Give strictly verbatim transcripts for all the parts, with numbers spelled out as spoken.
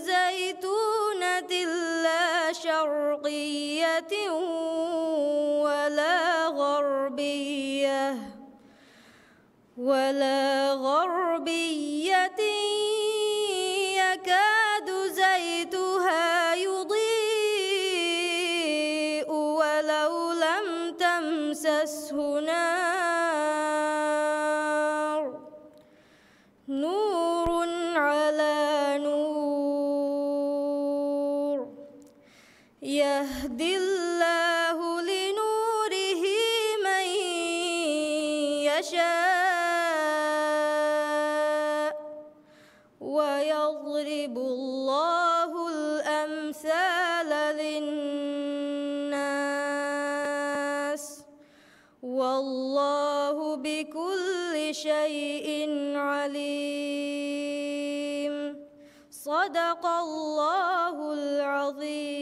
زيتونة لا شرقية ولا غربية، ولا غربية يكاد زيتها يضيء ولو لم تمسسه نار، نور على نور، يهدي الله لنوره من يشاء، ويضرب الله الأمثال للناس، والله بكل شيء عليم. صدق الله العظيم.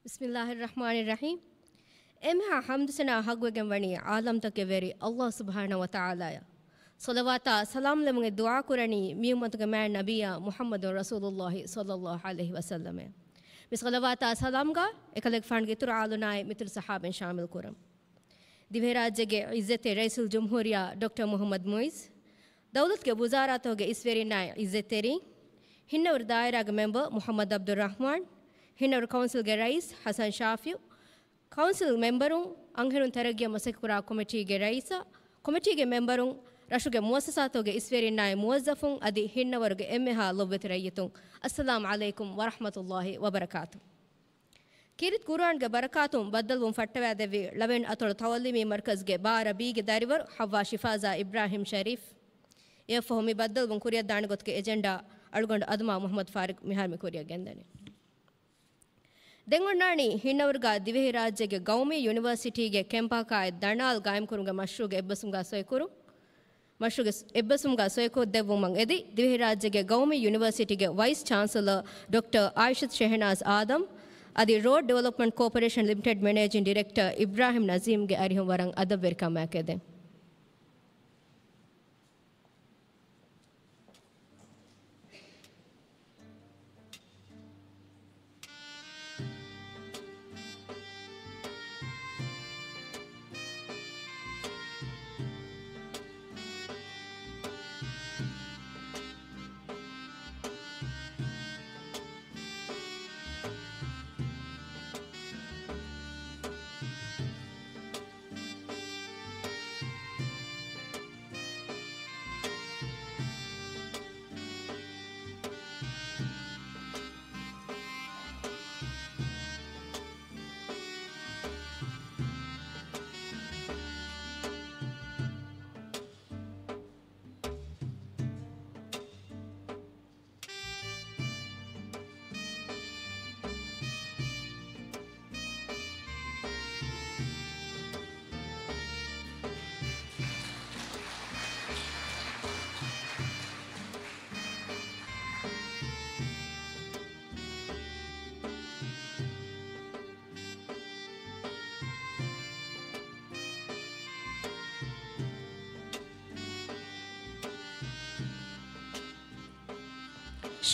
بسم الله الرحمن الرحيم. އެންމެހާ ޙަމްދު ސަނާ ޙައްޤުވެގެން ވަނީ ޢާލަމްތަކުގެ ވެރި ﷲ ސުބްޙާނަހޫ ވަތަޢާލާއަށް. ޞަލަވާތާ ސަލާމް ލެއްވުމުގެ ދުޢާ ކުރަނީ މި އުއްމަތުގެ މާތް ނަބިއްޔާ މުޙައްމަދު ރަސޫލުﷲ ޞައްލަﷲ ޢަލައިހި ވަސައްލަމަށް. މި ޞަލަވާތާ ސަލާމްގަ އެކަލޭގެފާނުގެ އިތުރު އާލުންނާއި މިތުރު ޞަޙާބީން ޝާމިލް ކުރަން. ދިވެހިރާއްޖޭގެ ޢިއްޒަތްތެރި ރައީސުލްޖުމްހޫރިއްޔާ ޑޮކްޓަރ މުޙައްމަދު މުޢިއްޒު، ދައުލަތުގެ ވުޒާރާތަކުގެ އިސްވެރިންނާއި ޢިއްޒަތްތެރިން، ހިންނަވަރު ދާއިރާގެ މެމްބަރ މުޙައްމަދު ޢަބްދުއްރަޙްމާން، ހިންނަވަރު ކައުންސިލްގެ ރައީސް ޙަސަން ޝާފިޢު، ކައުންސިލް މެމްބަރުން، އަންހެނުން ތަރައްގީއަށް މަސައްކަތްކުރާ ކޮމިޓީގެ ރައީސާ، ކޮމިޓީގެ މެމްބަރުން، ރަށުގެ މުއައްސަސާތަކުގެ އިސްވެރިންނާއި މުވައްޒަފުން އަދި ހިންނަވަރުގެ އެންމެހާ ލޮބުވެތި ރައްޔިތުން، އައްސަލާމް ޢަލައިކުމް ވަރަޙްމަތުﷲ ވަބަރަކާތު. ކީރިތި ޤުރުއާންގެ ބަރަކާތުން ބައްދަލުވުން ފައްޓަވާދެއްވި ޅަވެން އަތޮޅު ތަޢުލީމީ މަރްކަޒްގެ ބާރަ ބީގެ ދަރިވަރު ޙައްވާ ޝިފާޒާ އިބްރާހިމް ޝަރީފް. އެއަށްފަހު މި ބައްދަލުވުން ކުރިއަށްދާނެ ގޮތުގެ އެޖެންޑާ އަޅުގަނޑު އަދުމާ މުޙައްމަދު ފާރިގް މިހާރު މި ކުރިއަށް ގެންދަނީ. ދެން އޮންނާނީ ހިންނަވަރުގަ ދިވެހިރާއްޖޭގެ ޤައުމީ ޔުނިވަރސިޓީގެ ކެމްޕަކާއި ދަނާލް ޤާއިމްކުރުމުގެ މަޝްރޫޢުގެ އެއްބަސްވުމުގަ ސޮއިކުރުން. މަޝްރޫޢުގެ އެއްބަސްވުމުގަ ސޮއިކޮށްދެއްވުމަށް އެދި، ދިވެހިރާއްޖޭގެ ޤައުމީ ޔުނިވަރސިޓީގެ ވައިސް ޗާންސެލަރ ޑޮކްޓަރ އާއިޝަތު ޝެހެނާޒް އާދަމް އަދި ރޯޑް ޑިވެލޮޕްމަންޓް ކޯޕަރޭޝަން ލިމިޓެޑް މެނޭޖިން ޑިރެކްޓަރ އިބްރާހިމް ނަޒީމްގެ އަރިހުން ވަރަށް އަދަބުވެރިކަމާއެކު އެދެން.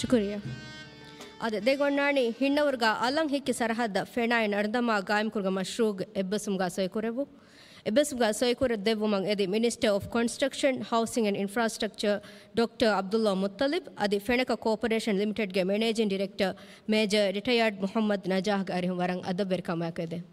ޝުކުރިއްޔާ. އާދެ، ދެން އޮންނާނީ ހިންނަވަރުގަ އަލަށް ހިއްކި ސަރަހައްދަށް ފެނާއި ނަރުދަމާ ޤާއިމްކުރުމުގެ މަޝްރޫޢުގެ އެއްބަސްވުމުގަ ސޮއިކުރެއްވުން. އެއްބަސްވުމުގަ ސޮއިކުރައްދެއްވުމަށް އެދި މިނިސްޓަރ އޮފް ކޮންސްޓްރަކްޝަން، ހައުސިން އެންޑް އިންފްރާސްޓްރަކްޗަރ ޑޮކްޓަރ ޢަބްދުﷲ މުއްޠަލިބް އަދި ފެނަކަ ކޯޕަރޭޝަން ލިމިޓެޑްގެ މެނޭޖިން ޑިރެކްޓަރ މޭޖަރ ރިޓަޔާޑް މުޙައްމަދު ނަޖާހްގެ އަރިހުން ވަރަށް އަދަބުވެރިކަމާއެކު އެދެން.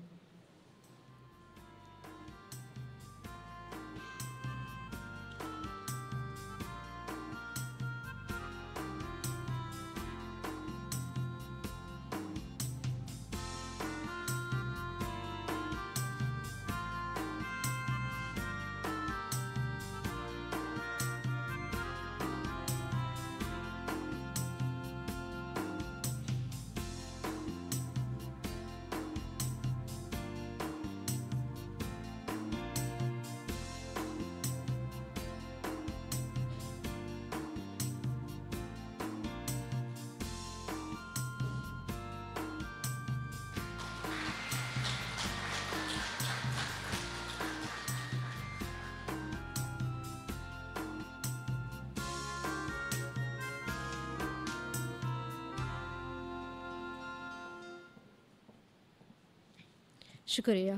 ޝުކުރިއްޔާ.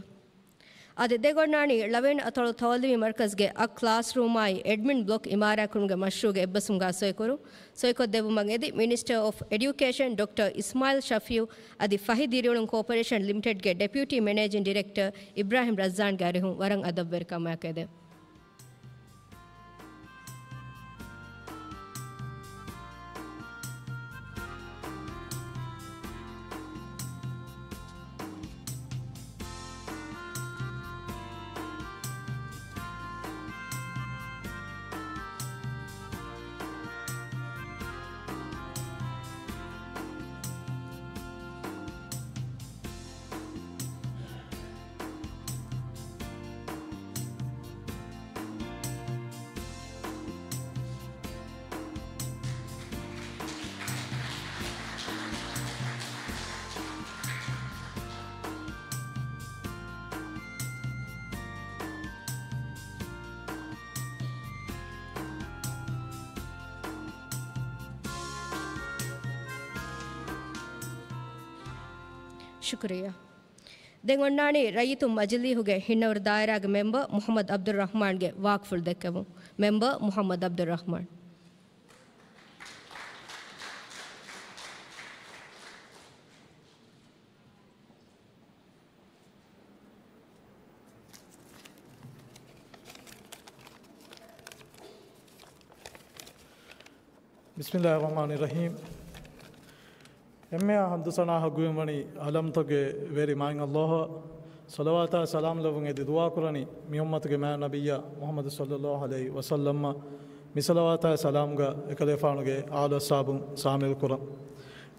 އަދި ދެން އޮންނާނީ ޅަވެން އަތޮޅު ތައުލީމީ މަރުކަޒްގެ އަށް ކްލާސްރޫމާއި އެޑްމިން ބްލޮކް އިމާރާތްކުރުމުގެ މަޝްރޫޢުގެ އެއްބަސްވުމުގަ ސޮއިކުރުން. ސޮއިކޮށްދެއްވުމަށް އެދި މިނިސްޓަރ އޮފް އެޑިއުކޭޝަން ޑޮކްޓަރ އިސްމާއިލް ޝަފީޢު އަދި ފަހި ދިރިއުޅުން ކޯޕަރޭޝަން ލިމިޓެޑްގެ ޑެޕިއުޓީ މެނޭޖިން ޑިރެކްޓަރ އިބްރާހިމް ރައްޒާންގެ އަރިހުން ވަރަށް އަދަބުވެރިކަމާއެކު އެދެން. ޝުކުރިއްޔާ. ދެން އޮންނާނީ ރައްޔިތުން މަޖިލީހުގެ ހިންނަވަރު ދާއިރާގެ މެމްބަރ މުޙައްމަދު އަބްދުއްރަޙްމާންގެ ވާކްފުޅު ދެއްކެވުން. މެމްބަރ މުޙައްމަދު އަބްދުއްރަޙްމާން. ބިސްމިއްލާހި ރަޙްމާނި ރަޙީމް. އެންމެހާ ޙަމްދު ސަނާ ޙައްޤުވެގެންވަނީ ޢާލަމްތަކުގެ ވެރި މާތް ﷲ އަށް. ޞަލަވާތާއި ސަލާމް ލެއްވުން އެދި ދުޢާކުރަނީ މި އުއްމަތުގެ މާތް ނަބިއްޔާ މުޙައްމަދު ޞައްލައްލާހު ޢަލައިހި ވަސައްލަމަށް. މި ޞަލަވާތާއި ސަލާމްގަ އެކަލޭފާނުގެ އާލު އަޞްޙާބުން ޝާމިލް ކުރަން.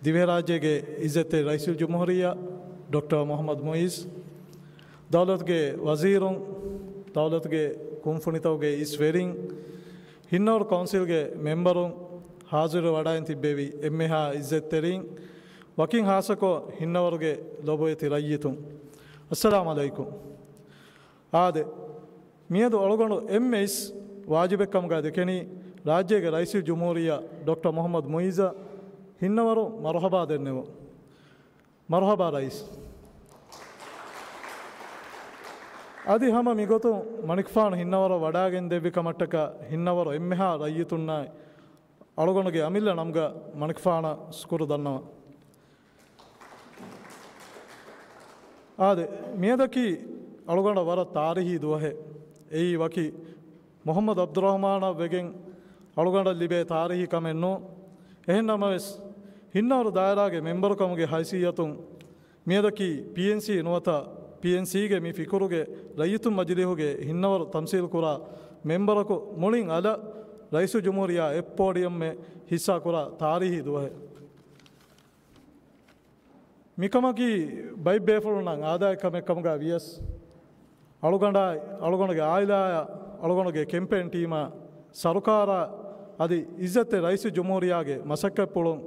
ދިވެހިރާއްޖޭގެ ޢިއްޒަތްތެރި ރައީސުލްޖުމްހޫރިއްޔާ ޑޮކްޓަރ މުޙައްމަދު މުޢިއްޒު، ދައުލަތުގެ ވަޒީރުން، ދައުލަތުގެ ކުންފުނިތަކުގެ އިސް ވެރިން، ހިންނަވަރު ކައުންސިލްގެ މެމްބަރުން، ޙާޟިރުވެ ވަޑައިން ތިއްބެވި އެންމެހާ ޢިއްޒަތްތެރިން، ވަކިން ޚާއްޞަކޮށް ހިންނަވަރުގެ ލޮބުވެތި ރައްޔިތުން، އައްސަލާމް ޢަލައިކުމް. އާދެ، މިއަދު އަޅުގަނޑު އެންމެ އިސް ވާޖިބެއްކަމުގަ ދެކެނީ، ރާއްޖޭގެ ރައީސުލްޖުމްހޫރިއްޔާ ޑޮކްޓަރ މުޙައްމަދު މުޢިއްޒަށް ހިންނަވަރު މަރުޙަބާ ދެންނެވުން. މަރުޙަބާ ރައީސް. އަދި ހަމަ މިގޮތުން މަނިކުފާނު ހިންނަވަރަށް ވަޑައިގެން ދެއްވި ކަމަށްޓަކާ ހިންނަވަރު އެންމެހާ ރައްޔިތުންނާއި އަޅުގަނޑުގެ އަމިއްލަ ނަމުގަ މަނިކުފާނަށް ޝުކުރު ދަންނަވަން. އާދެ، މިއަދަކީ އަޅުގަނޑަށް ވަރަށް ތާރީހީ ދުވަހެއް. އެއީ ވަކި މުޙައްމަދު ޢަބްދުއްރަޙްމާނަށް ވެގެން އަޅުގަނޑަށް ލިބޭ ތާރީހީ ކަމެއް ނޫން. އެހެން ނަމަވެސް، ހިންނަވަރު ދާއިރާގެ މެމްބަރުކަމުގެ ހައިސިއްޔަތުން މިއަދަކީ ޕީއެންސީ ނުވަތަ ޕީއެންސީގެ މި ފިކުރުގެ ރައްޔިތުން މަޖިލީހުގެ ހިންނަވަރު ތަމްސީލް ކުރާ މެމްބަރަކު މުޅިން އަލަށް ރައީސުލްޖުމްހޫރިއްޔާ އެއް ޕޯޑިއަމްއެއް ހިއްސާ ކުރާ ތާރީހީ ދުވަހެއް. މިކަމަކީ ބައެއް ބޭފުޅުންނަށް އާދައިގެ ކަމެއް ކަމުގަ ވިޔަސް، އަޅުގަނޑާއި، އަޅުގަނޑުގެ އާއިލާއާ، އަޅުގަނޑުގެ ކެމްޕޭން ޓީމާ، ސަރުކާރާ އަދި އިއްޒަތްތެރި ރައީސުލްޖުމްހޫރިއްޔާގެ މަސައްކަތްޕުޅުން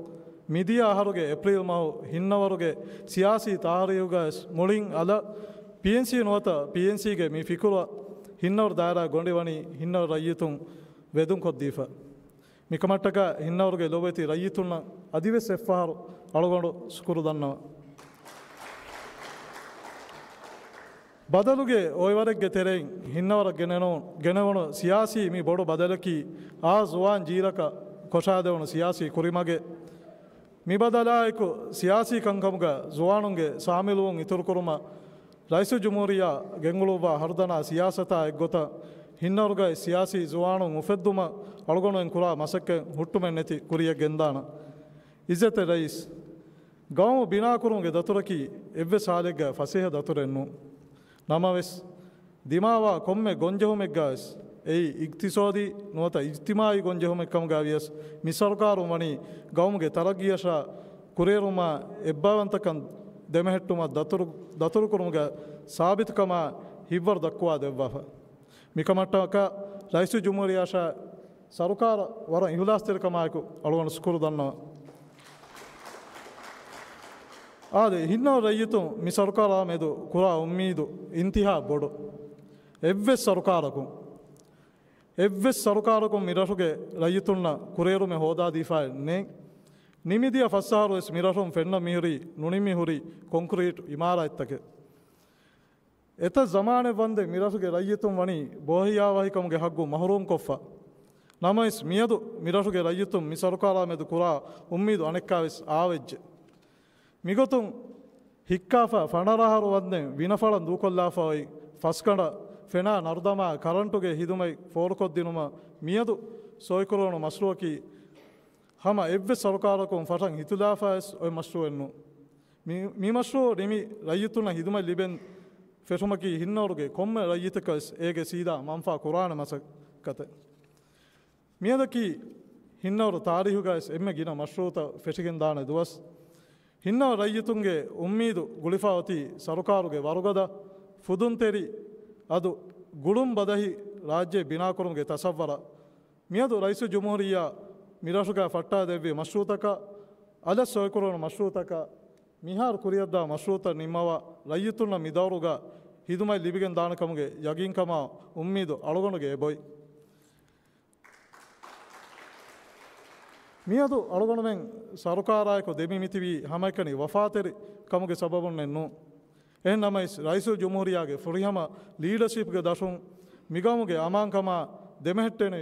މިދިޔަ އަހަރުގެ އޭޕްރީލް މަހު ހިންނަވަރުގެ ސިޔާސީ ތާރީހުގަވެސް މުޅިން އަލަށް ޕީއެންސީ ނުވަތަ ޕީއެންސީގެ މި ފިކުރަށް ހިންނަވަރު ދާއިރާ ގޮނޑިވަނީ ހިންނަވަރު ރައްޔިތުން ވެދުންކޮށްދީފަ. މިކަމަށްޓަކާ ހިންނަވަރުގެ ލޮބުވެތި ރައްޔިތުންނަށް އަދިވެސް އެއްފަހަރު އަޅުގަނޑު ޝުކުރު ދަންނަވަން. ބަދަލުގެ އޮއިވަރެއްގެ ތެރެއިން ހިންނަވަރަށް ގެނެނު-، ގެނެވުނު ސިޔާސީ މި ބޮޑު ބަދަލަކީ، އާ ޒުވާން ޖީލަކަށް ކޮށާދެވުނު ސިޔާސީ ކުރިމަގެއް. މި ބަދަލާއެކު، ސިޔާސީ ކަންކަމުގަ ޒުވާނުންގެ ޝާމިލުވުން އިތުރުކުރުމަށް ރައީސުލްޖުމްހޫރިއްޔާ ގެންގުޅުއްވާ ހަރުދަނާ ސިޔާސަތާ އެއްގޮތަށް، ހިންނަވަރުގައި ސިޔާސީ ޒުވާނުން އުފެއްދުމަށް އަޅުގަނޑުމެން ކުރާ މަސައްކަތް ހުއްޓުމެއްނެތި ކުރިޔަށް ގެންދާނަން. އިއްޒަތްތެރި ރައީސް، ގައުމު ބިނާކުރުމުގެ ދަތުރަކީ އެއްވެސް ހާލެއްގަ ފަސޭހަ ދަތުރެއް ނޫން. ނަމަވެސް، ދިމާވާ ކޮންމެ ގޮންޖެހުމެއްގަވެސް، އެއީ އިގްތިސޯދީ ނުވަތަ އިޖްތިމާއީ ގޮންޖެހުމެއްކަމުގަ ވިޔަސް، މި ސަރުކާރުން ވަނީ ގައުމުގެ ތަރައްގީއަށާ ކުރިއެރުމާ އެއްބައިވަންތަކަން ދެމެހެއްޓުމަށް ދަތުރު، ދަތުރުކުރުމުގެ ސާބިތުކަމާ ހިތްވަރު ދައްކުވާ ދެއްވާފަ. މިކަމަށްޓަކާ ރައީސުލްޖުމްހޫރިއްޔާއަށާ ސަރުކާރަށް ވަރަށް އިހުލާސްތެރިކަމާއެކު އަޅުގަނޑު ޝުކުރު ދަންނަވަން. އާދެ، ހިންނަވަރު ރައްޔިތުން މި ސަރުކާރާ މެދު ކުރާ އުއްމީދު އިންތިހާ ބޮޑު. އެއްވެސް ސަރުކާރަކުން، އެއްވެސް ސަރުކާރަކުން މި ރަށުގެ ރައްޔިތުންނަށް ކުރިއެރުމެއް ހޯދާދީފައެއް ނެތް. ނިމިދިޔަ ފަސް އަހަރުވެސް މި ރަށުން ފެންނަން މިހުރީ، ނުނިމި ހުރި ކޮންކްރީޓް އިމާރާތްތަކެއް. އެތައް ޒަމާނެއް ވަންދެން މިރަށުގެ ރައްޔިތުން ވަނީ ބޯހިޔާވަހިކަމުގެ ހައްގު މަހުރޫމްކޮށްފަ. ނަމަވެސް، މިއަދު މިރަށުގެ ރައްޔިތުން މި ސަރުކާރާ މެދު ކުރާ އުއްމީދު އަނެއްކާވެސް އާވެއްޖެ. މިގޮތުން ހިއްކާފަ ފަނަރަ އަހަރު ވަންދެން ވިނަފަޅަށް ދޫކޮށްލާފަ އޮތް ފަސްގަނޑަށް ފެނާ ނަރުދަމާ ކަރަންޓުގެ ހިދުމަތް ފޯރުކޮށްދިނުމަށް މިއަދު ސޮއިކުރެވުނު މަޝްރޫއަކީ، ހަމަ އެއްވެސް ސަރުކާރަކުން ފަށަން ހިތުލާފައިވެސް އޮތް މަޝްރޫއެއް ނޫން. މި، މި މަޝްރޫއު ނިމި ރައްޔިތުންނަށް ހިދުމަތް ލިބެން ފެށުމަކީ ހިންނަވަރުގެ ކޮންމެ ރައްޔިތަކަށްވެސް އޭގެ ސީދާ މަންފާ ކުރާނެ މަސައްކަތެއް. މިއަދަކީ ހިންނަވަރު ތާރީހުގައިވެސް އެންމެ ގިނަ މަޝްރޫއުތައް ފެށިގެންދާނެ ދުވަސް. ހިންނަވަރު ރައްޔިތުންގެ އުއްމީދު ގުޅިފަ އޮތީ ސަރުކާރުގެ ވަރުގަދަ، ފުދުންތެރި، އަދު ގުޅުން ބަދަހި ރާއްޖެ ބިނާކުރުމުގެ ތަސައްވަރަށް. މިއަދު ރައީސުލްޖުމްހޫރިއްޔާ މިރަށުގައި ފައްޓާދެއްވި މަޝްރޫއުތަކަށް، އަލަށް ސޮއިކުރެވުނު މަޝްރޫއުތަކަށް، މިހާރު ކުރިއަށްދާ މަޝްރޫއުތައް ނިންމަވާ، ރައްޔިތުންނަށް މި ދައުރުގަ ހިދުމަތް ލިބިގެން ދާނެ ކަމުގެ ޔަގީންކަމާ އުއްމީދު އަޅުގަނޑުގެ އެބޮތް. މިއަދު އަޅުގަނޑުމެން ސަރުކާރާއެކު ދެމި މިތިބީ ހަމައެކަނި ވަފާތެރި ކަމުގެ ސަބަބުންނެއް ނޫން. އެހެން ނަމަވެސް، ރައީސުލްޖުމްހޫރިއްޔާގެ ފުރިހަމަ ލީޑަޝިޕްގެ ދަށުން މިގައުމުގެ އަމާންކަމާ ދެމެހެއްޓޭނެ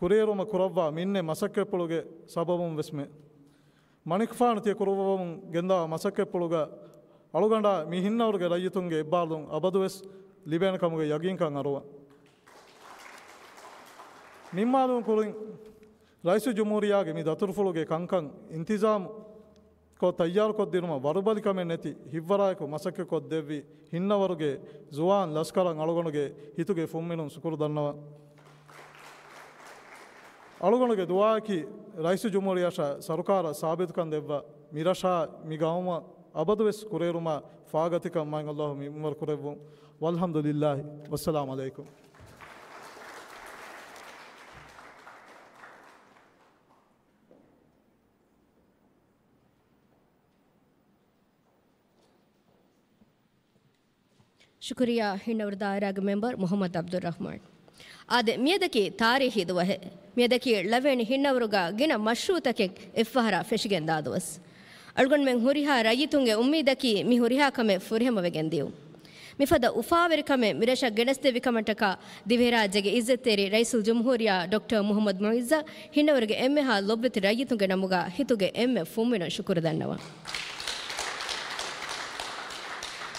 ކުރިއެރުމަށް ކުރައްވާ މިންނެ މަސައްކަތްޕުޅުގެ ސަބަބުން ވެސްމެ. މަނިކުފާނު ތިޔަ ކުރުއްވަމުން ގެންދާ މަސައްކަތްޕުޅުގަ އަޅުގަނޑާ މި ހިންނަވަރުގެ ރައްޔިތުންގެ އެއްބާރުލުން އަބަދުވެސް ލިބޭނެ ކަމުގެ ޔަގީންކަން އަރުވަން. ނިންމާލުން ކުރިން، ރައީސުލްޖުމްހޫރިއްޔާގެ މި ދަތުރުފުޅުގެ ކަންކަން އިންތިޒާމު ކޮށް ތައްޔާރުކޮށްދިނުމަށް ވަރުބަލިކަމެއް ނެތި ހިތްވަރާއެކު މަސައްކަތްކޮށްދެއްވި ހިންނަވަރުގެ ޒުވާން ލަސްކަރަށް އަޅުގަނޑުގެ ހިތުގެ ފުންމިނުން ޝުކުރު ދަންނަވަން. އަޅުގަނޑުގެ ދުޢާއަކީ ރައީސުލްޖުމްހޫރިއްޔާ ސަރުކާރަށް ސާބިތުކަން ދެއްވާ މިރަށާ މިގައުމަށް އަބަދުވެސް ކުރިއެރުމާ ފާގަތިކަން މާތް ﷲ މި މިންވަރު ކުރެއްވުން. ވަލްޙަމްދުލިއްލާހި. ވައްސަލާމު ޢަލައިކުމް. ޝުކުރިއްޔާ ހިންނަވަރު ދާއިރާގެ މެމްބަރު މުޙައްމަދު ޢަބްދުއްރަޙްމާން. އާދެ، މިއަދަކީ ތާރީޚީ ދުވަހެއް. މިއަދަކީ ޅަވެނި ހިންނަވަރުގަ ގިނަ މަޝްރޫޢުތަކެއް އެއްފަހަރާ ފެށިގެންދާ ދުވަސް. އަޅުގަނޑުމެން ހުރިހާ ރައްޔިތުންގެ އުއްމީދަކީ މި ހުރިހާ ކަމެއް ފުރިހަމަވެގެން ދިޔުން. މިފަދަ އުފާވެރިކަމެއް މިރަށަށް ގެނެސްދެއްވި ކަމަށްޓަކާ ދިވެހިރާއްޖޭގެ އިއްޒަތްތެރި ރައީސުލްޖުމްހޫރިއްޔާ ޑޮކްޓަރ މުޙައްމަދު މުޢިއްޒަށް ހިންނަވަރުގެ އެންމެހާ ލޮބުވެތި ރައްޔިތުންގެ ނަމުގަ ހިތުގެ އެންމެ ފުންމިނުން ޝުކުރު ދަންނަވަން.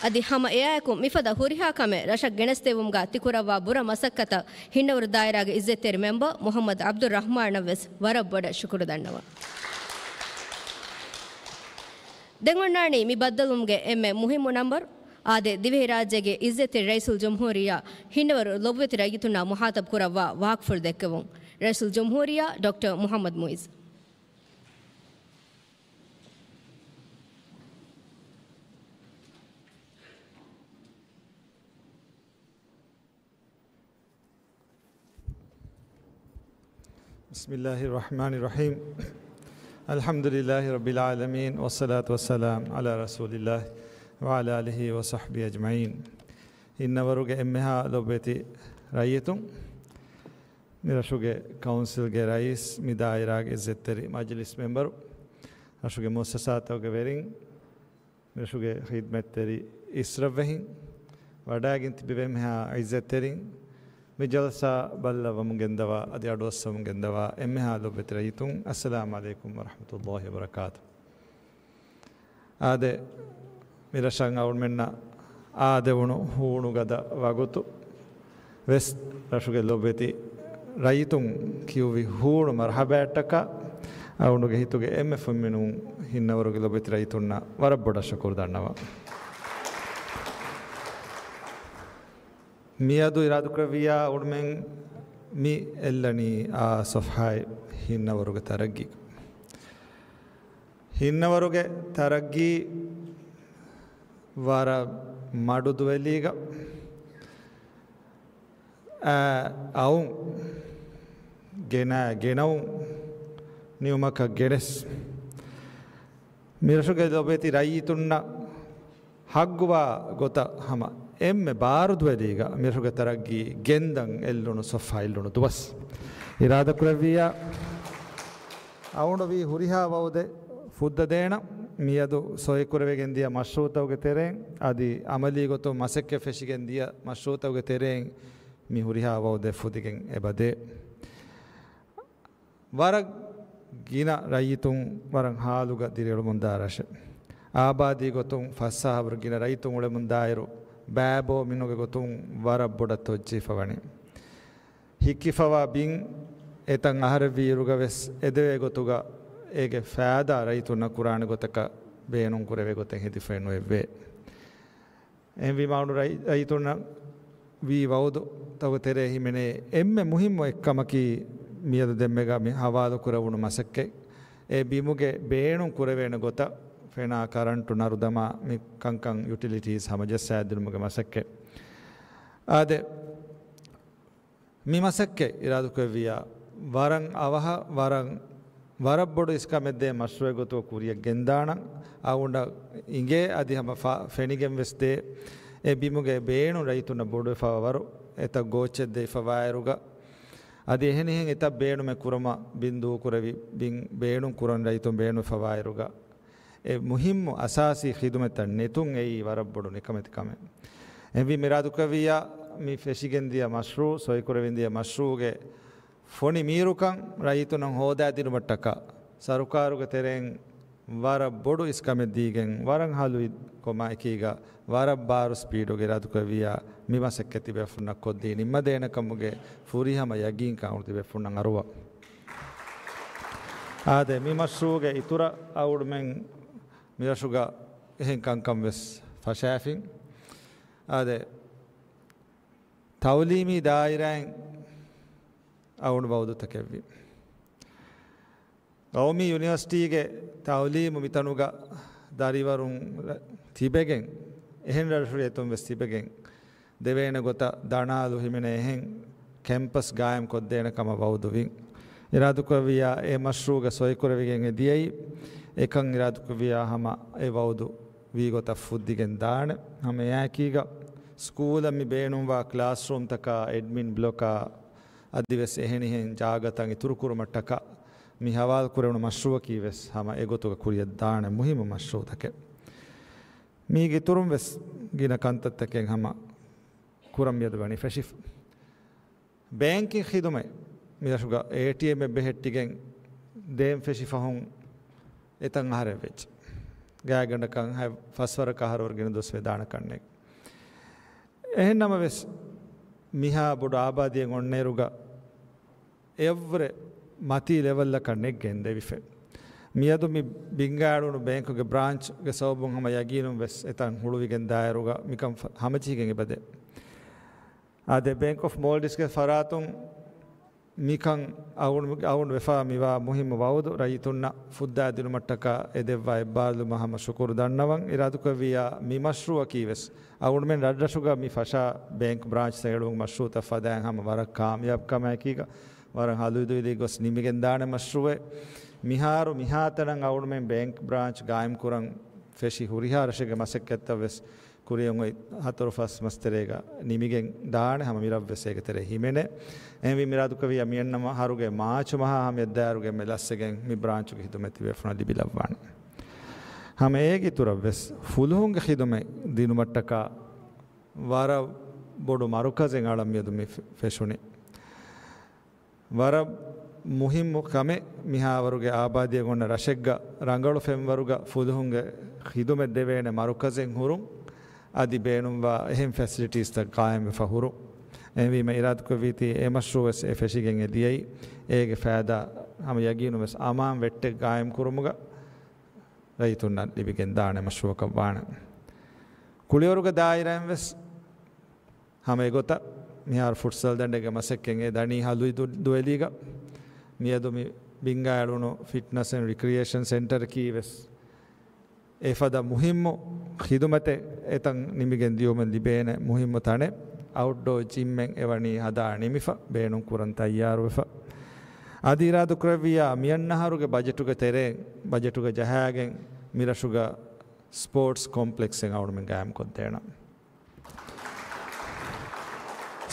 އަދި ހަމަ އެއާއެކު މިފަދަ ހުރިހާ ކަމެއް ރަށަށް ގެނެސްދެއްވުމުގަ ތިކުރައްވާ ބުރަ މަސައްކަތަށް ހިންނަވަރު ދާއިރާގެ އިއްޒަތްތެރި މެމްބަރު މުޙައްމަދު ޢަބްދުއްރަޙްމާނަށް ވެސް ވަރަށް ބޮޑަށް ޝުކުރު ދަންނަވަން. ދެން އޮންނާނީ މި ބައްދަލުވުމުގެ އެންމެ މުހިއްމު ނަންބަރު. އާދެ، ދިވެހިރާއްޖޭގެ އިއްޒަތްތެރި ރައީސުލްޖުމްހޫރިއްޔާ ހިންނަވަރު ލޮބުވެތި ރައްޔިތުންނާ މުޚާޠަބު ކުރައްވާ ވާހަކަފުޅު ދެއްކެވުން. ރައީސުލްޖުމްހޫރިއްޔާ ޑޮކްޓަރ މުޙައްމަދު މުޢިއްޒު. بسم الله الرحمن الرحيم. الحمد لله رب العالمين، والصلاة والسلام على رسول الله وعلى آله وصحبه أجمعين. ހިންނަވަރުގެ އެންމެހާ ލޮބުވެތި ރައްޔިތުން، މި ރަށުގެ ކައުންސިލްގެ ރައީސް، މި ދާއިރާގެ އިއްޒަތްތެރި މަޖިލިސް މެމްބަރު، ރަށުގެ މުއައްސަސާތަކުގެ ވެރިން، މިރަށުގެ ޚިދްމަތްތެރި އިސްރަށްވެހިން، ވަޑައިގެން ތިބި އެންމެހާ އިއްޒަތްތެރިން، މި ޖަލްސާ ބައްލަވަމުން ގެންދަވާ، އަދި އަޑުއައްސަވަމުން ގެންދަވާ އެންމެހާ ލޮބުވެތި ރައްޔިތުން، އައްސަލާމު ޢަލައިކުމް ވަރަޙްމަތުﷲ ވަބަރަކާތު. އާދެ، މި ރަށަށް އަޅުމެންނަށް އާދެވުނު ހޫނުގަދަ ވަގުތު ވެސް ރަށުގެ ލޮބުވެތި ރައްޔިތުން ކިޔުއްވި ހޫނު މަރުޙަބާއަށްޓަކާ، އަޅުގަނޑުގެ ހިތުގެ އެންމެ ފުންމިނުން ހިންނަވަރުގެ ލޮބުވެތި ރައްޔިތުންނަށް ވަރަށް ބޮޑަށް ޝުކުރު ދަންނަވަން. މިއަދު އިރާދަކުރެއްވިއްޔާ އަޅުމެން މި އެއްލަނީ އާ ސޮފްޙާއެއް ހިންނަވަރުގެ ތަރައްގީ. ހިންނަވަރުގެ ތަރައްގީ ވަރަށް މަޑު ދުވެލީގަ، އާ، އައުން ގެނަ، ގެނައުން ނިއުމަކަށް ގެނެސް، މިރަށުގެ ލޮބުވެތި ރައްޔިތުންނަށް ހައްގުވާ ގޮތަށް ހަމަ އެންމެ ބާރުދުވެލީގަ މިރަށުގެ ތަރައްގީ ގެންދަން އެއްލުނު ސޮފްޙާ އެއްލުނު ދުވަސް. އިރާދަކުރެއްވިއްޔާ އައުނުވީ ހުރިހާ ވައުދެއް ފުއްދަދޭނަން. މިއަދު ސޮއިކުރެވިގެން ދިޔަ މަޝްރޫޢުތަކުގެ ތެރެއިން އަދި އަމަލީ ގޮތުން މަސައްކަތް ފެށިގެން ދިޔަ މަޝްރޫޢުތަކުގެ ތެރެއިން މި ހުރިހާ ވައުދެއް ފުދިގެން އެބަދޭ. ވަރަށް ގިނަ ރައްޔިތުން ވަރަށް ހާލުގަ ދިރިއުޅެމުންދާ ރަށެއް. އާބާދީ ގޮތުން ފަސް ހާހަވަރު ގިނަ ރައްޔިތުން އުޅެމުންދާއިރު، ބައިބޯ މިނުގެ ގޮތުން ވަރަށް ބޮޑަށް ތޮއްޖެހިފަ ވަނީ. ހިއްކިފަވާ ބިން އެތަން އަހަރެއްވި އިރުގަ ވެސް އެދެވޭ ގޮތުގަ އޭގެ ފައިދާ ރައްޔިތުންނަށް ކުރާނެ ގޮތަކަށް ބޭނުން ކުރެވޭ ގޮތެއް ހެދިފައެއް ނުވެއްވޭ. އެހެންވީމާ އަޅު ރައި-، ރައްޔިތުންނަށް ވީ ވައުދުތަކުގެ ތެރޭ ހިމެނޭ އެންމެ މުހިއްމު އެއްކަމަކީ، މިއަދު ދެންމެގަ މި ހަވާލު ކުރެވުނު މަސައްކަތް އެ ބިމުގެ ބޭނުން ކުރެވޭނެ ގޮތަށް ފެނާ ކަރަންޓު ނަރު ދަމާ މި ކަންކަން ޔުޓިލިޓީސް ހަމަޖައްސާދިނުމުގެ މަސައްކަތް. އާދެ، މި މަސައްކަތް އިރާދުކުރެއްވިއްޔާ، ވަރަށް އަވަހަށް ވަރަށް، ވަރަށް ބޮޑު އިސްކަމެއްދޭ މަޝްރޫޢެއް ގޮތުގަ ކުރިޔަށް ގެންދާނަން، އަޅުގަނޑަށް އިނގޭ އަދި ހަމަ ފަ-، ފެނިގެން ވެސް ދޭ. އެ ބިމުގެ ބޭނުން ރައްޔިތުންނަށް ބޮޑުވެފަވާ ވަރު އެތައް ގޯއްޗެއް ދެވިފަވާއިރުގަ، އަދި އެހެނިހެން އެތައް ބޭނުމެއް ކުރުމަށް ބިން ދޫކުރެވި، ބިން ބޭނުން ކުރަން ރައްޔިތުން ބޭނުންވެފަވާއިރުގަ، އެ މުހިއްމު އަސާސީ ޚިދުމަތްތައް ނެތުން އެއީ ވަރަށް ބޮޑު ނިކަމެތި ކަމެއް. އެހެންވީމަ އިރާދުކުރެއްވިއްޔާ، މި ފެށިގެންދިޔަ މަޝްރޫޢު، ސޮއިކުރެވިންދިޔަ މަޝްރޫޢުގެ ފޮނި މީރުކަން ރައްޔިތުންނަށް ހޯދާދިނުމަށްޓަކާ، ސަރުކާރުގެ ތެރެއިން ވަރަށް ބޮޑު އިސްކަމެއް ދީގެން، ވަރަށް ހަލުވި ކޮމާ އެކީގަ، ވަރަށް ބާރު ސްޕީޑުގެ އިރާދުކުރެއްވިއްޔާ، މި މަސައްކަތް ތިބޭފުންނަށް ކޮށްދީ ނިންމަދޭނެ ކަމުގެ ފުރިހަމަ ޔަގީންކަން އަޅު ތިބޭފުންނަށް އަރުވަ. އާދެ، މި މަޝްރޫޢުގެ އިތުރަށް އަޅުގަނޑުމެން މިރަށުގަ އެހެން ކަންކަން ވެސް ފަށާފިން. އާދެ، ތައުލީމީ ދާއިރާއިން އަޅުގަނޑު ވައުދުތަކެއްވި. ޤައުމީ ޔުނިވަރސިޓީގެ ތައުލީމު މިތަނުގަ ދަރިވަރުން ތިބެގެން، އެހެން ރަށްރަށު އެތުން ވެސް ތިބެގެން، ދެވޭނެ ގޮތަށް ދަނާލު ހިމެނޭ އެހެން ކެމްޕަސް ގާއިމް ކޮށްދޭނެ ކަމަށް ވައުދުވިން. އިރާދުކުރެއްވިއްޔާ އެ މަޝްރޫޢުގަ ސޮއިކުރެވިގެން އެ ދިޔައީ، އެކަން އިރާދުކުރެއްވިއްޔާ ހަމަ އެ ވައުދު ވީ ގޮތަށް ފުއްދިގެން ދާނެ. ހަމަ އެއާއެކީގަ ސްކޫލަށް މި ބޭނުންވާ ކްލާސްރޫމްތަކާ، އެޑްމިން ބްލޮކާ، އަދިވެސް އެހެނިހެން ޖާގަތައް އިތުރުކުރުމަށްޓަކާ މި ހަވާލުކުރެވުނު މަޝްރޫޢަކީ ވެސް ހަމަ އެގޮތުގަ ކުރިޔަށް ދާނެ މުހިއްމު މަޝްރޫޢުތަކެއް. މީގެ އިތުރުން ވެސް ގިނަ ކަންތައްތަކެއް ހަމަ ކުރަން މިއަދު ވަނީ ފެށިފަ. ބޭންކިން ޚިދުމަތް މިރަށުގަ އޭޓީއެމްއެއް ބެހެއްޓިގެން ދޭން ފެށި ފަހުން އެތަން އަހަރެއް ވެއްޖެ. ގާތްގަނޑަކަށް ހަތް ފަސް ވަރަކަށް އަހަރު ވަރަށް ގިނަ ދުވަސް ވެދާނެ ކަންނޭނގެ. އެހެން ނަމަވެސް، މިހާ ބޮޑު އާބާދީއެއް އޮންނައިރުގަ އެއަށްވުރެ މަތީ ލެވަލްއަކަށް ނެތް ގެންދެވިފަ. މިއަދު މި ބިންގާ އެޅުނު ބޭންކުގެ ބްރާންޗްގެ ސަބަބުން ހަމަ ޔަގީނުން ވެސް އެތަން ހުޅުވިގެން ދާއިރުގަ މިކަން ފަ-، ހަމަޖެހިގެން އެބަދޭ. އާދެ، ބޭންކް އޮފް މޯލްޑިވްސްގެ ފަރާތުން މިކަން އަޅުގަނޑު، އަޅުގަނޑު ވެފާ މިވާ މުހިއްމު ވައުދު ރައްޔިތުންނަށް ފުއްދާދިނުމަށްޓަކާ އެ ދެއްވާ އެއްބާރުލުމަށް ހަމަ ޝުކުރު ދަންނަވަން. އިރާދުކުރެއްވިއްޔާ މި މަޝްރޫޢަކީ ވެސް އަޅުގަނޑުމެން ރަށްރަށުގަ މި ފަށާ ބޭންކް ބްރާންޗްތައް އެޅުމުގެ މަޝްރޫޢުތައް ފަދައިން ހަމަ ވަރަށް ކާމިޔާބު ކަމާއެކީގަ ވަރަށް ހަލުވިދުވިލީ ގޮސް ނިމިގެންދާނެ މަޝްރޫޢެއް. މިހާރު މިހާތަނަށް އަޅުގަނޑުމެން ބޭންކް ބްރާންޗް ގާއިމްކުރަން ފެށި ހުރިހާ ރަށެއްގެ މަސައްކަތްތައް ވެސް ކުރިޔަށް އޮތް ހަތަރު ފަސް މަސް ތެރޭގަ ނިމިގެން ދާނެ، ހަމަ މިރަށް ވެސް އޭގެ ތެރޭ ހިމެނޭ. އެހެންވީ މިރާދުކުރެއްވިއްޔާ މިއަންނަ އަހަރުގެ މާޗު މަހާ ހަމަޔަށްދާއިރުގެ އެންމެ ލަސްވެގެން މި ބްރާންޗުގެ ޚިދުމަތް ތިބޭފުޅުންނަށް ލިބިލައްވާނެ. ހަމަ އޭގެ އިތުރަށް ވެސް ފުލުހުންގެ ޚިދުމަތް ދިނުމަށްޓަކާ ވަރަށް ބޮޑު މަރުކަޒެއް އަޅަން މިއަދު މި ފެ-، ފެށުނީ. ވަރަށް މުހިއްމު ކަމެއް މިހާވަރުގެ އާބާދީއެއް އޮންނަ ރަށެއްގަ ރަނގަޅު ފެންވަރުގަ ފުލުހުންގެ ޚިދުމަތް ދެވޭނެ މަރުކަޒެއް ހުރުން، އަދި ބޭނުންވާ އެހެން ފެސިލިޓީސްތައް ގާއިމްވެފަ ހުރުން. އެހެންވީމަ އިރާދަކުރެއްވީތީ އެ މަޝްރޫޢު ވެސް އެ ފެށިގެން އެ ދިޔައީ އޭގެ ފައިދާ ހަމަ ޔަގީނުން ވެސް އަމާން ވެއްޓެއް ގާއިމް ކުރުމުގަ ރައްޔިތުންނަށް ލިބިގެން ދާނެ މަޝްރޫޢަކަށް ވާނެ. ކުޅިވަރުގެ ދާއިރާއިން ވެސް ހަމަ އެގޮތަށް މިހާރު ފުޓްސަލް ދަނޑެއްގެ މަސައްކަތް އެ ދަނީ ހަލުއިދޫ ދުވެލީގަ. މިއަދު މި ބިންގާ އެޅުނު ފިޓްނަސް އެންޑް ރިކްރިއޭޝަން ސެންޓަރަކީ ވެސް އެފަދަ މުހިއްމު ޚިދުމަތެއް އެތަން ނިމިގެން ދިޔުމުން ލިބޭނެ މުހިއްމު ތަނެއް. އައުޓްޑޯ ޖިމްއެއް އެވަނީ ހަދާ ނިމިފަ، ބޭނުން ކުރަން ތައްޔާރުވެފަ. އަދި އިރާދަކުރެއްވިއްޔާ މިއަންނަ އަހަރުގެ ބަޖެޓުގެ ތެރޭ، ބަޖެޓުގަ ޖަހާގެން މިރަށުގަ ސްޕޯޓްސް ކޮމްޕްލެކްސްއެއް އަޅުމެން ގާއިމްކޮށްދޭނަން.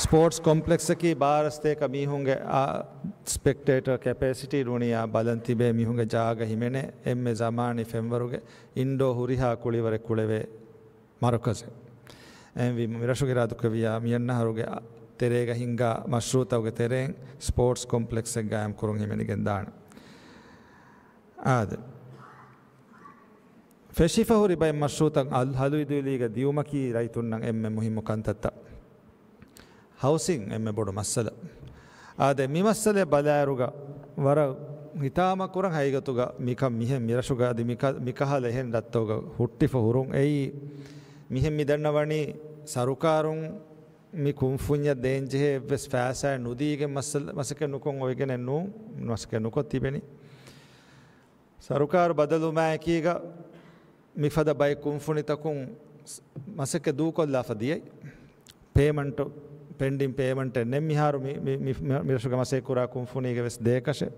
ސްޕޯޓްސް ކޮމްޕްލެކްސަކީ ބާރަ ސަތޭކަ މީހުންގެ، އާ، ސްޕެކްޓޭޓަރ ކެޕޭސިޓީ ނޫނިއްޔާ ބަލަން ތިބޭ މީހުންގެ ޖާގަ ހިމެނޭ އެންމެ ޒަމާނީ ފެންވަރުގެ އިންޑޯ ހުރިހާ ކުޅިވަރެއް ކުޅެވޭ މަރުކަޒެއް. އެހެންވީމަ މިރަށުގެ އިރާދަކުރެއްވިއްޔާ މިއަންނަ އަހަރުގެ ތެރޭގަ ހިންގާ މަޝްރޫޢުތަކުގެ ތެރެއިން ސްޕޯޓްސް ކޮމްޕްލެކްސެއް ގާއިމް ކުރުން ހިމެނިގެން ދާނެ. އާދެ. ފެށިފަ ހުރި ބައެއް މަޝްރޫޢުތައް އަލް ހަލުއިދުއިލީގަ ދިއުމަކީ ރައްޔިތުންނަށް އެންމެ މުހިއްމު ކަންތައްތައް. ހައުސިން އެންމެ ބޮޑު މައްސަލަ. އާދެ، މި މައްސަލައެއް ބަލާއިރުގަ ވަރަށް ހިތާމަ ކުރަން ހަގީގަތުގަ މިކަން މިހެން މިރަށުގަ އަދި މިކަ-، މިކަހަލަ އެހެން ރަށްތަކުގަ ހުއްޓިފަ ހުރުން. އެއީ މިހެން މި ދަންނަވަނީ ސަރުކާރުން މި ކުންފުންޏަށް ދޭންޖެހޭ އެއްވެސް ފައިސާއެއް ނުދީގެން މައްސަލަ-، މަސައްކަތް ނުކޮށް އޮވެގެނެއް ނޫން، މަސައްކަތް ނުކޮށް ތިބެނީ. ސަރުކާރު ބަދަލުވުމާއެކީގަ މިފަދަ ބައެއް ކުންފުނިތަކުން މަސައްކަތް ދޫކޮށްލާފަ ދިޔައީ. ޕޭމަންޓު ޕެންޑިން ޕޭމަންޓެއް ނެތް މިހާރު މި-، މި-، މި-، މި-، މިރަށުގެ މަސައްކަތް ކުރާ ކުންފުނީގެ ވެސް ދޭކަށެއް.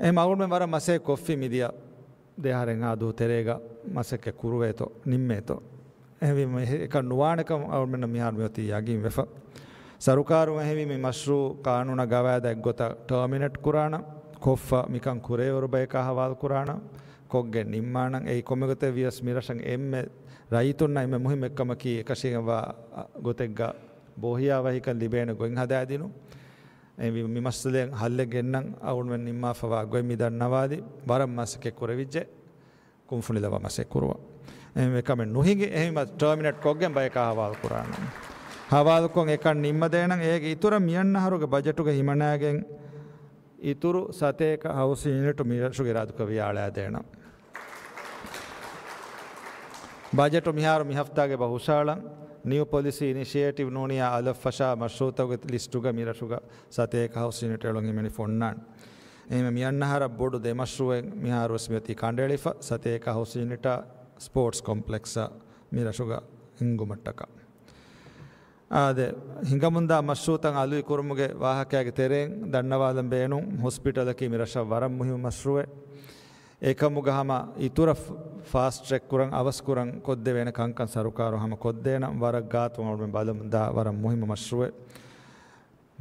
އެހެން އަޅުގަނޑުމެން ވަރަށް މަސައްކަތް ކޮށްފި މިދިޔަ ދެ އަހަރެއްހާ ދުވަހު ތެރޭގަ މަސައްކަތް ކުރުވޭތޯ ނިންމޭތޯ. އެހެންވީމަ އެކަން ނުވާނެކަން އަޅުމެންނަށް މިހާރު މިއޮތީ ޔަގީން ވެފަ. ސަރުކާރުން އެހެންވީ މި މަޝްރޫޢު ޤާނޫނާ ގަވާއިދާ އެއްގޮތަށް ޓާމިނޭޓް ކުރާނަން، ކޮށްފަ މިކަން ކުރެވޭވަރު ބަޔަކާ ހަވާލު ކުރާނަން، ކޮށްގެން ނިންމާނަން. އެއީ ކޮންމެ ގޮތެއް ވިޔަސް މި ރަށަށް އެންމެ ރައްޔިތުންނަށް އެންމެ މުހިއްމު އެއްކަމަކީ އެކަށީގެންވާ ގޮތެއްގަ ބޯހިޔާވަހިކަން ލިބޭނެ ގޮތް ހަދާދިނުން. އެހެންވީ މި މައްސަލައިން ހައްލެއް ގެންނަން އަޅުގަނޑުމެން ނިންމާފަވާ ގޮތް މި ދަންނަވާލި ވަރަށް މަސައްކަތް ކުރެވިއްޖެ. ކުންފުނިލައްވާ މަސައްކަތް ކުރުވާ. އެހެންވެ ކަމެއް ނުހިނގި، އެހެންވީމަ ޓާމިނޭޓް ކޮށްގެން ބަޔަކާ ހަވާލު ކުރާނަން. ހަވާލުކޮށް އެކަން ނިންމަދޭނަން. އޭގެ އިތުރަށް މިއަންނަ އަހަރުގެ ބަޖެޓުގަ ހިމަނާގެން އިތުރު ސަތޭކަ ހައުސިން ޔުނިޓު މިރަށުގެ އިރާދަކުރެއްވިއްޔާ އަޅާދޭނަން. ބަޖެޓު މިހާރު މި ހަފްތާގެ އެބަ ހުށައަޅަން. ނިއު ޕޮލިސީ އިނިޝިއޭޓިވް ނޫނިއްޔާ އަލަށްފަށާ މަޝްރޫޢުތަކުގެ ލިސްޓުގަ މިރަށުގަ ސަތޭކަ ހައުސިން ޔުނިޓް އެޅުން ހިމެނިފަ އޮންނާނެ. އެހެންވެ މިއަންނަ އަހަރަށް ބޮޑު ދެ މަޝްރޫޢެއް މިހާރުވެސް މިއޮތީ ކަނޑައެޅިފަ، ސަތޭކަ ހައުސިން ޔުނިޓާ ސްޕޯޓްސް ކޮމްޕްލެކްސްއަށް މިރަށުގަ ހިންގުމަށްޓަކާ. އާދެ، ހިނގަމުންދާ މަޝްރޫޢުތައް އަލުވި ކުރުމުގެ ވާހަކައިގެ ތެރެއިން ދަންނަވާލަން ބޭނުން، ހޮސްޕިޓަލަކީ މިރަށަށް ވަރަށް މުހިއްމު މަޝްރޫޢެއް. އެކަމުގަ ހަމަ އިތުރަށް ފާސްޓް ޓްރެކް ކުރަން، އަވަސް ކުރަން ކޮށްދެވޭނެ ކަންކަން ސަރުކާރުން ހަމަ ކޮށްދޭނަން. ވަރަށް ގާތު އަޅުމެން ބަލަމުންދާ ވަރަށް މުހިއްމު މަޝްރޫޢެއް.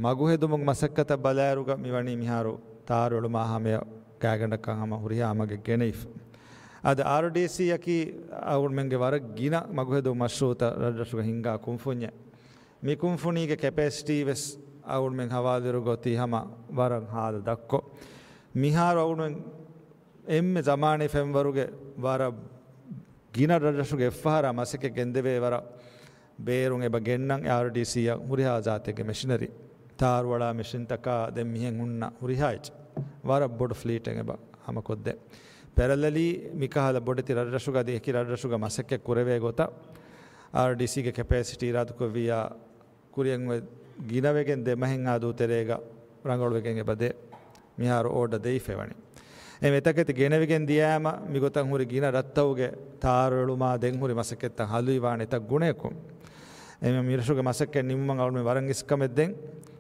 މަގުހެދުމުގެ މަސައްކަތަށް ބަލާއިރުގަ މިވަނީ މިހާރު ތާރު އެޅުމާ ހަމަޔަށް ގާތްގަނޑަކަށް ހަމަ ހުރިހާ އަމަގެއް ގެނެވިފަ. އަދި އާރްޑީސީއަކީ އަޅުމެންގެ ވަރަށް ގިނަ މަގުހެދުމުގެ މަޝްރޫޢުތައް ރަށްރަށުގަ ހިންގާ ކުންފުންޏެއް. މި ކުންފުނީގެ ކެޕޭސިޓީ ވެސް އަޅުމެން ހަވާލުވިއިރުގަ އޮތީ ހަމަ ވަރަށް ހާލު ދަށްކޮށް. މިހާރު އަޅުމެން އެންމެ ޒަމާނީ ފެންވަރުގެ ވަރަށް ގިނަ ރަށްރަށުގެ އެއްފަހަރާ މަސައްކަތް ގެންދެވޭ ވަރަށް ބޭރުން އެބަ ގެންނަން އާރްޑީސީއަށް ހުރިހާ ޒާތެއްގެ މެޝިނަރީ. ތާރުއަޅާ މެޝިންތަކާ ދެން މިހެން ހުންނަ ހުރިހާ އެއްޗެއް. ވަރަށް ބޮޑު ފްލީޓެއް އެބަ ހަމަކޮށްދޭ. ޕެރަލަލީ މިކަހަލަ ބޮޑެތި ރަށްރަށުގަ އަދި އެކި ރަށްރަށުގަ މަސައްކަތް ކުރެވޭ ގޮތަށް އާރްޑީސީގެ ކެޕޭސިޓީ އިރާދަކުރެއްވިއްޔާ ކުރިއަށް އޮތް ގިނަވެގެން ދެ މަހެއްހާ ދުވަހު ތެރޭގަ ރަނގަޅުވެގެން އެބަ ދޭ. މިހާރު އޯޑަ ދެވިފައިވަނީ. އެ އެތަކެތި ގެނެވިގެން ދިޔައިމަ މިގޮތަށް ހުރި ގިނަ ރަށްތަކުގެ ތާރު އެޅުމާ ދެން ހުރި މަސައްކަތްތައް ހަލުއިވާނެ އެތައް ގުނަޔަކުން. އެ މިރަށުގެ މަސައްކަތް ނިމުމަށް އަޅުމެން ވަރަށް އިސްކަމެއް ދޭން.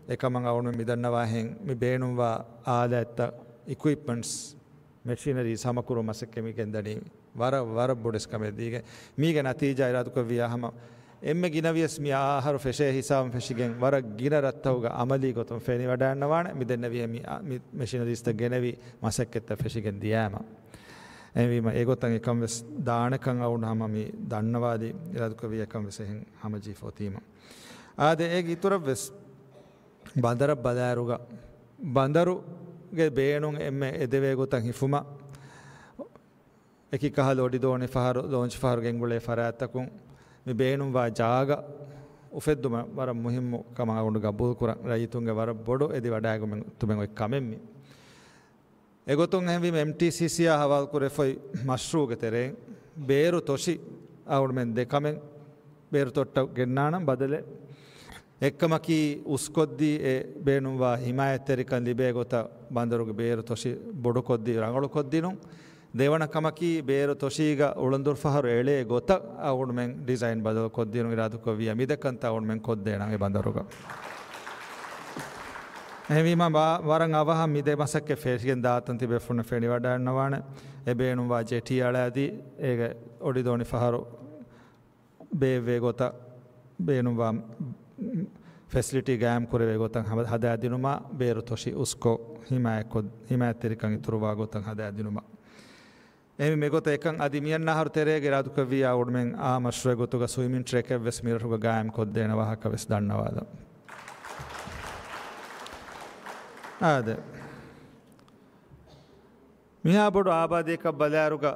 އެކަމަށް އަޅުމެން މި ދަންނަވާހެން މި ބޭނުންވާ އާލާތްތައް، އިކުއިޕްމަންޓްސް، މެޝިނަރީސް ހަމަކުރު މަސައްކަތް މި ގެންދަނީ ވަރަށް، ވަރަށް ބޮޑު އިސްކަމެއް ދީގެން. މީގެ ނަތީޖާ އިރާދަކުރެއްވިއްޔާ ހަމަ އެންމެ ގިނަވިޔަސް މި އަހަރު ފެށޭ ހިސާބުން ފެށިގެން ވަރަށް ގިނަ ރަށްތަކުގަ އަމަލީ ގޮތުން ފެނިވަޑައިގަންނަވާނެ. މި ދެންނެވިހެން މި، މި މެޝިނަރީސްތައް ގެނެވި މަސައްކަތްތައް ފެށިގެން ދިޔައިމަ. އެހެންވީމަ އެގޮތަށް އެކަން ވެސް ދާނެކަން އަޅުގަނޑު ހަމަ މި ދަންނަވާލި އިރާދަކުރެއްވި އެކަން ވެސް އެހެން ހަމަޖެހިފަ އޮތީމަ. އާދެ، އޭގެ އިތުރަށް ވެސް ބަނދަރަށް ބަލާއިރުގަ، ބަނދަރުގެ ބޭނުން އެންމެ އެދެވޭ ގޮތަށް ހިފުމަށް، އެކި ކަހަލަ އޮޑިދޯނި ފަހަރު، ލޯންޗް ފަހަރު ގެންގުޅޭ ފަރާތްތަކުން މި ބޭނުންވާ ޖާގަ އުފެއްދުމަށް ވަރަށް މުހިއްމު ކަމަށް އަޅުގަނޑު ގަބޫލުކުރަން. ރައްޔިތުންގެ ވަރަށް ބޮޑު އެދިވަޑައިގަތުމެއް އޮތް ކަމެއް މީ. އެގޮތުން އެހެންވީމަ އެމްޓީސީސީއާ ހަވާލުކުރެފައި މަޝްރޫޢުގެ ތެރެއިން ބޭރު ތޮށި އަޅުގަނޑުމެން ދެ ކަމެއް ބޭރު ތޮށި ގެންނާނަން ބަދަލެއް. އެއްކަމަކީ އުސްކޮށްދީ އެ ބޭނުންވާ ހިމާޔަތްތެރިކަން ލިބޭ ގޮތަށް ބަނދަރުގެ ބޭރު ތޮށި ބޮޑުކޮށްދީ ރަނގަޅުކޮށްދިނުން. ދެވަނަ ކަމަކީ ބޭރު ތޮށީގަ އުޅަނދު ފަހަރު އެޅޭ ގޮތަށް އަޅުގަނޑުމެން ޑިޒައިން ބަދަލުކޮށްދިނުން އިރާދަކުރެއްވިއްޔާ މި ދެ ކަންތައް އަޅުގަނޑުމެން ކޮށްދޭނަން އެ ބަނދަރުގަ. އެހެންވީމަ ވަ-، ވަރަށް އަވަހަށް މި ދެ މަސައްކަތް ފެށިގެން ދާތަން ތިބޭފުޅުންނަށް ފެނިވަޑައިގަންނަވާނެ. އެ ބޭނުންވާ ޖެޓީ އަޅާދީ އޭގެ އޮޑިދޯނި ފަހަރު ބޭއްވޭ ގޮތަށް ބޭނުންވާ ފެސިލިޓީ ގާއިމް ކުރެވޭ ގޮތަށް ހަ-، ހަދާދިނުމަށް، ބޭރު ތޮށި އުސްކޮށް، ހިމާޔަތްކޮށް، ހިމާޔަތްތެރިކަން އިތުރުވާ ގޮތަށް ހަދާދިނުމަށް. އެހެންވެ މިގޮތަށް އެކަން އަދި މިއަންނަ އަހަރު ތެރޭގައި އިރާދަކުރެއްވިއްޔާ އަޅުގަނޑުމެން އާ މަޝްރޫއެއް ގޮތުގަ ސްވިމިން ޓްރެކެއް ވެސް މިރަށުގަ ގާއިމް ކޮށްދޭނެ ވާހަކަ ވެސް ދަންނަވާލަން. އާދެ. މިހާ ބޮޑު އާބާދީއަކަށް ބަލާއިރުގަ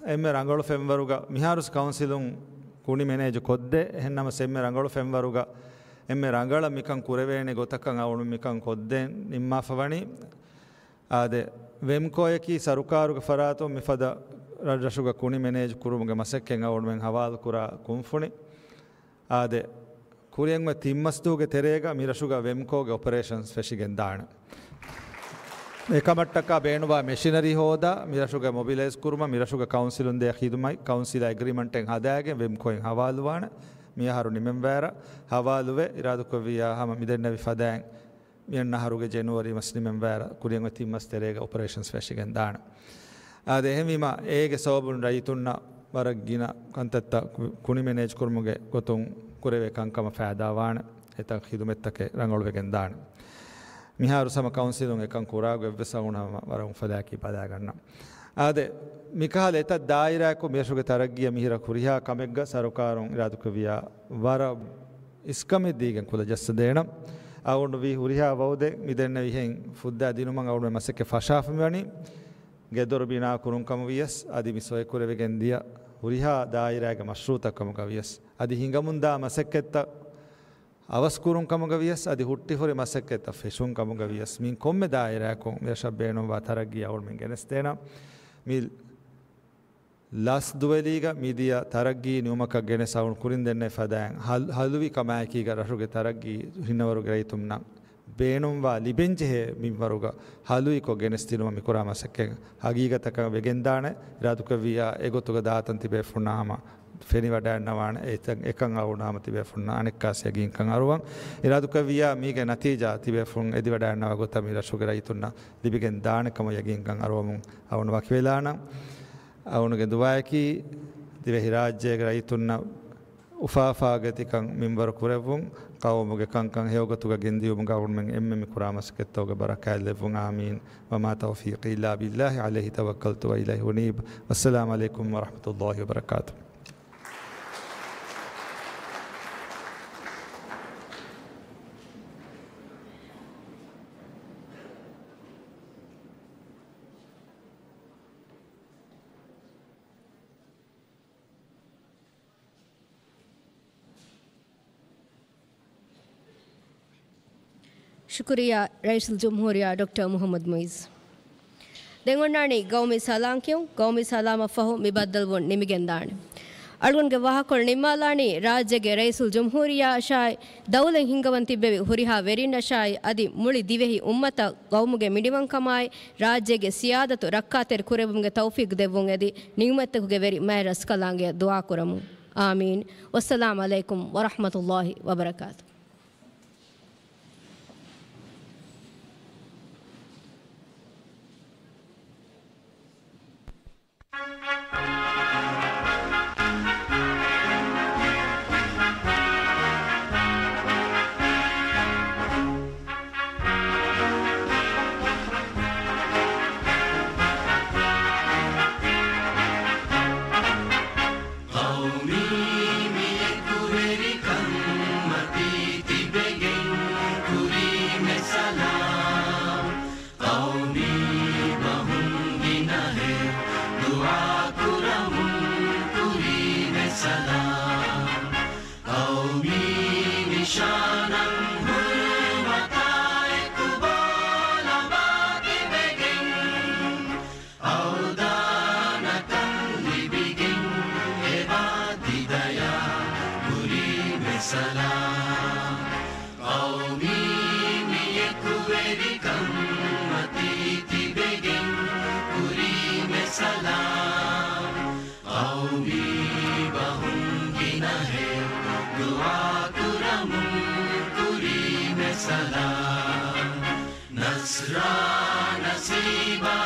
އެންމެ ރަނގަޅު ފެންވަރުގަ މިހާރުސް ކައުންސިލުން ކުނި މެނޭޖު ކޮށްދޭ. އެހެން ނަމަސް އެންމެ ރަނގަޅު ފެންވަރުގަ އެންމެ ރަނގަޅަށް މިކަން ކުރެވޭނެ ގޮތަކަށް އަޅުގަނޑު މިކަން ކޮށްދޭން ނިންމާފަ ވަނީ. އާދެ، ވެމްކޯއަކީ ސަރުކާރުގެ ފަރާތުން މިފަދަ ރަށްރަށުގަ ކުނި މެނޭޖު ކުރުމުގެ މަސައްކަތް އަޅުގަނޑުމެން ހަވާލުކުރާ ކުންފުނި. އާދެ، ކުރިއަށް އޮތް ތިން މަސްދުވަހުގެ ތެރޭގަ މިރަށުގަ ވެމްކޯގެ އޮޕަރޭޝަންސް ފެށިގެން ދާނެ. އެކަމަށްޓަކާ ބޭނުންވާ މެޝިނަރީ ހޯދާ، މިރަށުގަ މޮބިލައިޒް ކުރުމަށް، މިރަށުގަ ކައުންސިލުން ދޭ ޚިދުމަތް ކައުންސިލާ އެގްރިމަންޓެއް ހަދާގެން ވެމްކޯއިން ހަވާލުވާނެ. މިއަހަރު ނިމެންވާއިރަށް ހަވާލުވެ، އިރާދަކުރެއްވިއްޔާ ހަމަ މިދެންނެވި ފަދައިން މިއަންނަ އަހަރުގެ ޖެނުއަރީ މަސް ނިމެންވާއިރަށް ކުރިއަށް އޮތް ތިން މަސް ތެރޭގަ އޮޕަރޭޝަންސް ފެށިގެން ދާނެ. އާދެ، އެހެންވީމަ، އޭގެ ސަބަބުން ރައްޔިތުންނަށް ވަރަށް ގިނަ ކަންތައްތައް ކު-، ކުނި މެނޭޖް ކުރުމުގެ ގޮތުން ކުރެވޭ ކަންކަމަށް ފައިދާވާނެ. އެތައް ޚިދުމަތްތަކެއް ރަނގަޅުވެގެން ދާނެ. މިހާރު ހަމަ ކައުންސިލުން އެކަން ކުރާގޮތް ވެސް އަޅުގަނޑު ހަމަ ވަރަށް އުފަލާއެކީ ބަލާގަންނަން. އާދެ، މިކަހަލަ އެތައް ދާއިރާއަކު މިރަށުގެ ތަރައްގީއަށް މިހިރަ ހުރިހާ ކަމެއްގަ ސަރުކާރުން އިރާދަކުރެއްވިއްޔާ ވަރަށް އިސްކަމެއް ދީގެން ކުލަ ޖައްސަދޭނަން. އަޅުގަނޑު ވީ ހުރިހާ ވައުދެއް މިދެންނެވިހެން ފުއްދާ ދިނުމަށް އަޅުގަނޑުމެން މަސައްކަތް ފަށާފަ މިވަނީ. ގެދޮރު ބިނާ ކުރުން ކަމަށް ވިޔަސް، އަދި މި ސޮއިކުރެވިގެން ދިޔަ ހުރިހާ ދާއިރާގެ މަޝްރޫއުތައް ކަމުގަ ވިޔަސް، އަދި ހިނގަމުންދާ މަސައްކަތްތައް އަވަސްކުރުން ކަމުގަ ވިޔަސް، އަދި ހުއްޓިފުރި މަސައްކަތްތައް ފެށުން ކަމުގަ ވިޔަސް، މި ކޮންމެ ދާއިރާއަކުން މިރަށަށް ބޭނުންވާ ތަރައްގީ އަޅުގަނޑުމެން ގެނެސްދޭނަން. މި ލަސް ދުވެލީގަ މިދިޔަ ތަރައްގީ ނިމުމަކަށް ގެނެސް އަޅުގަނޑު ކުރިން ދެންނެވި ފަދައިން ހަލް-، ހަލުވި ކަމާއެކީގަ ރަށުގެ ތަރައްގީ ހިންނަވަރުގެ ރައްޔިތުންނަށް ބޭނުންވާ ލިބެންޖެހޭ މިންވަރުގަ ހަލުވިކޮށް ގެނެސްދިނުމަށް މިކުރާ މަސައްކަތް ހަގީގަތަކަށް ވެގެންދާނެ. އިރާދަކުރެއްވިއްޔާ އެގޮތުގަ ދާތަން ތިބޭފުންނާ ހަމަ ފެނިވަޑައިގަންނަވާނެ. އެތަން އެކަން އަޅުގަނޑު ހަމަ ތިބޭފުންނަށް އަނެއްކާސް ޔަގީންކަން އަރުވަން. އިރާދަކުރެއްވިއްޔާ މީގެ ނަތީޖާ ތިބޭފުން އެދިވަޑައިގަންނަވާ ގޮތަށް މި ރަށުގެ ރައްޔިތުންނަށް ލިބިގެން ދާނެ ކަމަށް ޔަގީންކަން އަރުވަމުން އަޅުގަނޑު ވަކިވެލާނަން. އަޅުގަނޑުގެ ދުޢާއަކީ ދިވެހިރާއްޖޭގެ ރައްޔިތުންނަށް އުފާ އުފާގޮތްކަން މިންވަރު ކުރެއްވުން، ޤައުމުގެ ކަންކަން ހެޔޮގޮތުގަ ގެންދިޔުމުގަ އަޅުގަނޑުމެން އެންމެ މި ކުރާ މަސައްކަތްތަކުގެ ބަރަކާތް ލެއްވުން. އާމީން. وما توفيقي إلا بالله عليه توكلت وإليه أنيب. والسلام عليكم ورحمة الله وبركاته. ޝުކުރިއްޔާ ރައީސުލްޖުމްހޫރިއްޔާ ޑޮކްޓަރ މުޙައްމަދު މުޢިއްޒު. ދެން އޮންނާނީ ގައުމީ ސަލާން ކިޔުން. ގައުމީ ސަލާމަށް ފަހު މި ބައްދަލުވުން ނިމިގެންދާނެ. އަޅުގަނޑުގެ ވާހަކަކޮޅު ނިންމާލާނީ ރާއްޖޭގެ ރައީސުލްޖުމްހޫރިއްޔާއަށާއި، ދައުލަތް ހިންގަވަން ތިއްބެވި ހުރިހާ ވެރިންނަށާއި، އަދި މުޅި ދިވެހި އުއްމަތަށް ގައުމުގެ މިނިވަންކަމާއި، ރާއްޖޭގެ ސިޔާދަތު ރައްކާތެރި ކުރެއްވުމުގެ ތައުފީޤު ދެއްވުން އެދި، ނިޢުމަތްތަކުގެ ވެރި މާތް ރަސްކަލާނގެއަށް ދުޢާ ކުރަމުން. އާމީން. ވައްސަލާމް ޢަލައިކުމް ވަރަޙްމަތުﷲި ވަބަރަކާތު. ޤައުމީ މި އެކުވެރިކަން މަތީ ތިބެގެން ކުރީމެ ސަލާމް. ޤައުމީ ބަހުން ގިނަހެއް ދުޢާ ކުރަމުން ކުރީމެ ސަލާމް. ޤައުމީ ނިޝާނަށް ހުރުމަތާ އެކު ބޯލަމާ ތިބެގެން އަވްދާނަކަން ލިބިގެން އެބާ ތިދަޔާ ކުރީމެ ސަލާމް. ޤައުމީ މި އެކުވެރިކަން މަތީ ތިބެގެން ކުރީމެ ސަލާމް. ޤައުމީ ބަހުން ގިނަހެއް ދުޢާ ކުރަމުން ކުރީމެ ސަލާމް. ނަޞްރާ ނަސީބާ